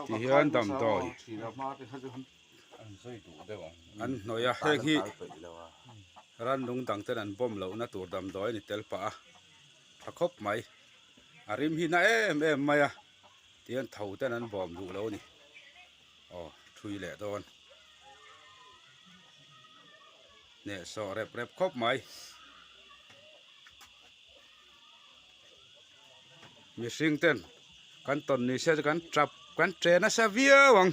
Ti hian damdawi an hnawih a heng hi rannung dang ten an bawm lohna tur damdawi a ni tel pah a tha khawp mai a rim hi na em em mai a tihian tho ten an bawm duh lo a ni aw thui leh dawn. Hnehsawh rep rep khawp mai. Mihring ten kan tawn ni se chu kan tap kan che nasa viau ang.